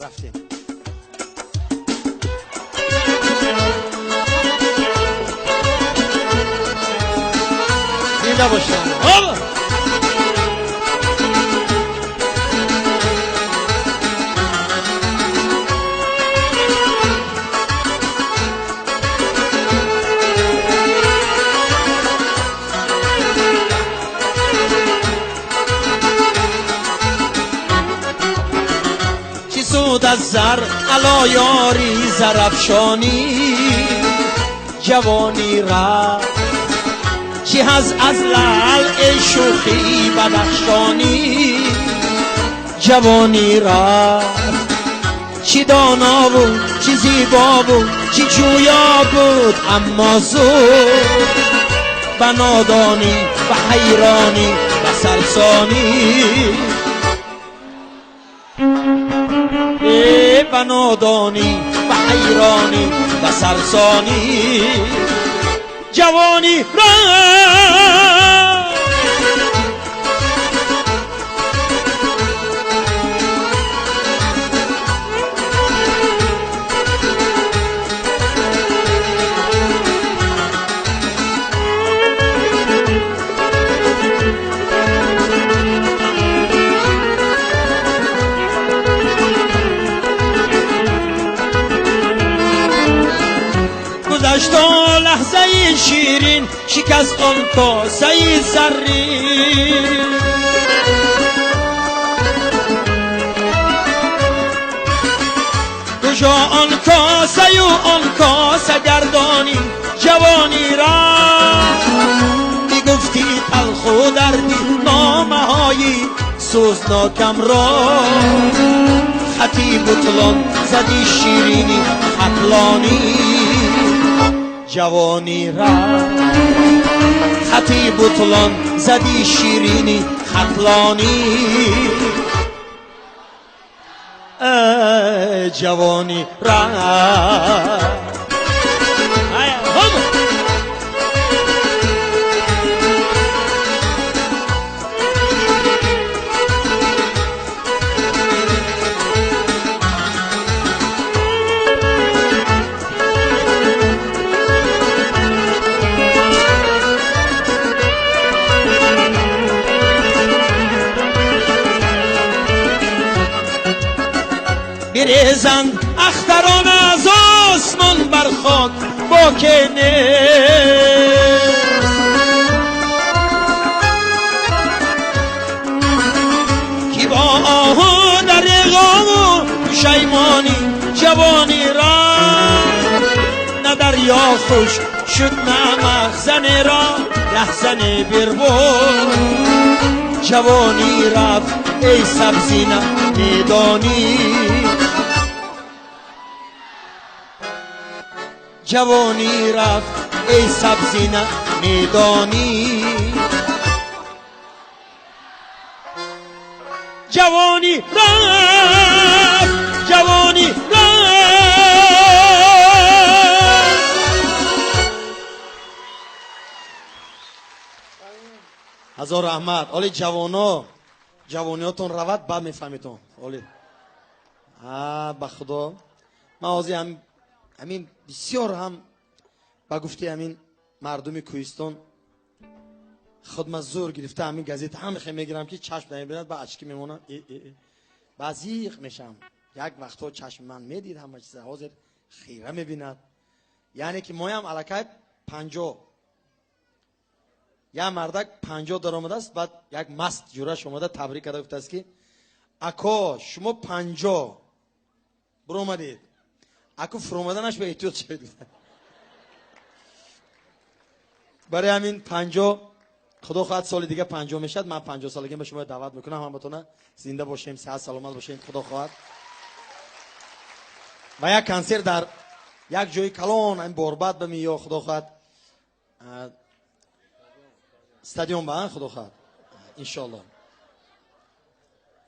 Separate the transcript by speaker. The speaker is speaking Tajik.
Speaker 1: Рафтем. Зинда бошед. Суд аз зар ало ёри зарафшонӣ ҷавонӣ рафт чӣ ҳаз аз лаъл эй шӯхи бадахшонӣ ҷавонӣ рафт чӣ доно буд чӣ зебо буд чӣ ҷӯё буд аммо зуд ба нодонӣ ба ҳайронӣ ба сарсонӣ ба нодонӣ ба ҳайронӣ ба сарсонӣ ҷавонӣ рафт. گذشت لحظه شیرین شکست آن کاسه زرین کجا آن کاسه و آن کاسه گردانی جوانی رفت میگفتی تلخ و دردی نامه های سوزناکم را خطی بطلان زدی شیرینی خطلانی جوانی رفت خطی بطلان زدی شیرینی خطلانی جوانی رفت. بریزند اختران از آسمان بر خاک با که نیست کی با آهو در غم و پشیمانی جوانی رفت نه دریا خشک شد نه مخزن را رهزن بربود جوانی رفت ای سبزینه میدانی جوانی رفت ای سبزینه میدانی جوانی رفت جوانی رفت. هزار رحمت. оли ҷавоно ҷавониётон равад баъд мефаҳмитон. Оли ба худо ман ҳозир ҳамин бисёр ҳам ба гуфти ҳамин мардуми кӯҳистон худма зӯр гирифта ҳамин газета ҳам хе мегирам ки чашм намебинад ба очки мемонам ба зиқ мешавам. Як вақтҳо чашми ман медид ҳама чиза, ҳозир хира мебинад. Яъне ки моям аллакай 50 як мардак 50 даромадааст, баъд як маст ҷураш омада табрик карда гуфтааст ки ако шумо 50 буромадед, ако фуромаданаш ба эҳтиёт шавед. Барои ҳамин 50 худо хоҳад соли дига 50 мешавад. Ман 50 солагиам ба шумо даъват мекунам, ҳаматона зинда бошем, сиҳат саломат бошем, худо хоҳад. Ва як консерт дар як ҷои калон ҳамин борбад ба миё худо хоҳад стадион ба худо хоҳад иншоалло.